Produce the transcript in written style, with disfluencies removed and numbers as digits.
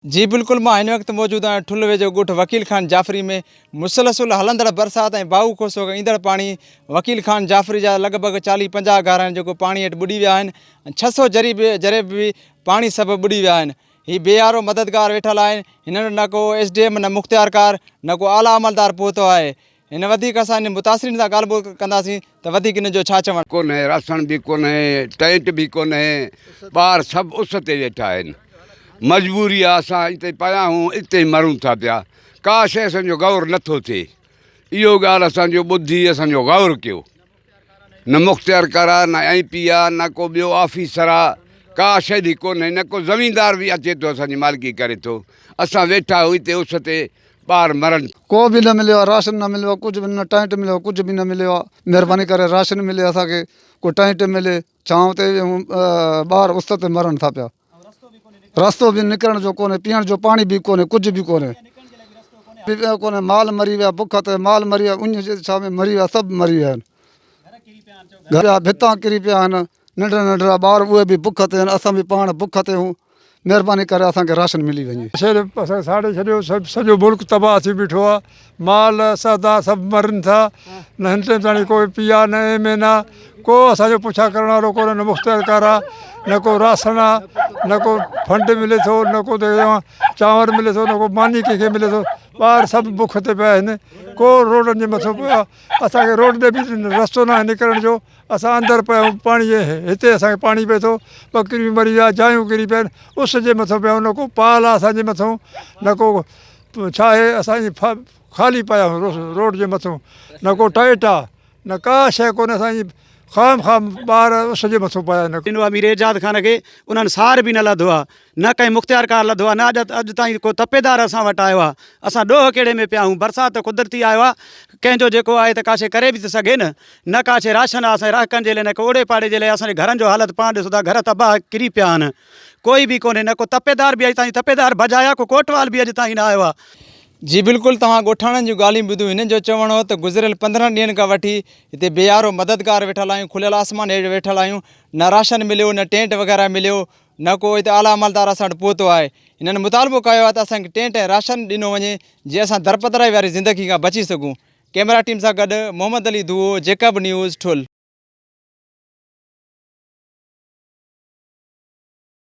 جي بلڪل مان هن وقت موجود آهيان ٺل ويجهو ڳوٺ وڪيل خان جعفري ۾ مسلسل هلندڙ برسات ۽ باهو کوسو کان ايندڙ پاڻي وڪيل خان جعفري جا لڳ ڀڳ 40 50 گهر آهن جيڪو پاڻي هيٺ ٻڏي ويا آهن ۽ 600 جريب جريب به پاڻي سبب ٻڏي ويا آهن هي بي يارو مددگار ويٺل آهن هنن وٽ نه ڪو ايس ڊي ايم نه مختيارڪار نه ڪو اعليٰ عملدار پهتو آهي هن وڌيڪ اسان انهن متاثرين سان ڳالهه ٻولهه ڪنداسين ته وڌيڪ انهن جو ڇا چوڻ. ڪونهي راسڻ به ڪونهي ٽينٽ به ڪونهي ٻار سڀ اس تي ويٺا آهن مجبوري آ اسان اتي پيا آهيون اتي ئي مرون ٿا پيا ڪا شي اسان جو غور نٿو ٿئي اهو ڳالهه اسان جو ٻڌي اسان جو غور ڪيو نه مختيارڪار آ نه ايم پي آ نه ڪو ٻيو آفيسر آ ڪا شي به ڪونهي نه ڪو زميندار به اچي ٿو اسان جي مالڪي ڪري ٿو اسان ويٺا آهيون اتي اس تي ٻار مرن. ڪو به نه مليو آ راشن نه مليو آ ڪجهه به نه ٽائنٽ مليو آ ڪجهه به نه مليو آ مهرباني ڪري راشن ملي اسان کي ڪو ٽائنٽ ملي ڇانو تي ويهون ٻار اس تي مرن ٿا پيا رستو به نڪرڻ جو ڪونهي پيئڻ جو پاڻي به ڪونهي ڪجهه به ڪونهي ڪونهي مال مري ويا بک تي مال مري ويا اڃ جي ڇا ۾ مري ويا سڀ مري ويا آهن گهر جا ڀتان ڪري پيا آهن ننڍڙا ننڍڙا ٻار اهي به بک تي آهن اسان به پاڻ بک تي آهيون مهرباني ڪري اسان کي راشن ملي وڃي. شهر اسان کي ساڙي ڇڏيو سڀ سڄو ملڪ تباهه ٿي بيٺو آ مال سودا سڀ مرن ٿا نه هن ٽيم تاڻي ڪو پي آ نه ايم اين آ ڪو اسان جو پڇا ڪرڻ وارو ڪونهي نه مختيارڪار آ نه ڪو راشن آ نه ڪو فنڊ ملي ٿو نه ڪو چانور ملي ٿو نه ڪو ماني ڪنهن کي ملي ٿو ٻار سڀ بک تي پيا آهن ڪو روڊن جي مٿو پيو آ اسان کي روڊ تي به رستو ناهي نڪرڻ جو اسان اندر پيا آهيون پاڻي جي هتي اسان کي پاڻي پئي ٿو ٻڪريون مري ويا جايون ڪري پيا آهن اس جي مٿو پيا آهيون نه ڪو پال آهي اسان جي مٿو نه ڪو ڇا آهي اسان جي خالي پيا آهيون روڊ جي مٿو نه ڪو ٽائيٽ آهي نه ڪا شيء ڪونهي اسان جي خام خام ٻار اس جي مٿو پيا آهن. ڏنو آهي مير اعجاز خان کي انهن سار به نه لڌو آهي نه ڪنهن مختيارڪار لڌو آهي نه اڄ اڄ تائين ڪو تپيدار اسان وٽ آيو آهي اسان ڏوهه ڪهڙي ۾ پيا آهيون برسات ته قدرتي آيو آهي ڪنهن جو جيڪو آهي ته ڪا شيء ڪري به ته سگهي نه نه ڪا شيء راشن آهي اسان جي رهڪن جي لاء نه ڪو اوڙي پاڙي جي لاء اسان جي گهرن جو حالت پاڻ ڏسو ٿا گهر تباهه ڪري پيا آهن ڪوئي به ڪونهي نه ڪو تپيدار به اڄ تائين تپيدار بجايا ڪو ڪوٽوال به اڄ تائين نه آيو آهي. جي بلڪل توهان ڳوٺاڻن جون ڳالهيون ٻڌيون هنن جو چوڻ هو ته گذريل 15 ڏينهن کان وٺي هتي بي يارو مددگار ويٺل آهيون کليل آسمان هيٺ ويٺل آهيون نه راشن مليو نه ٽينٽ وغيره مليو نه ڪو هتي اعليٰ عملدار اسان وٽ پهتو آهي هنن مطالبو ڪيو آهي ته اسان کي ٽينٽ ۽ راشن ڏنو وڃي جيئن اسان درپدرائي واري زندگي کان بچي سگهون ڪئميرا ٽيم سان گڏ محمد علي ڌوئو جيڪب نيوز ٺل.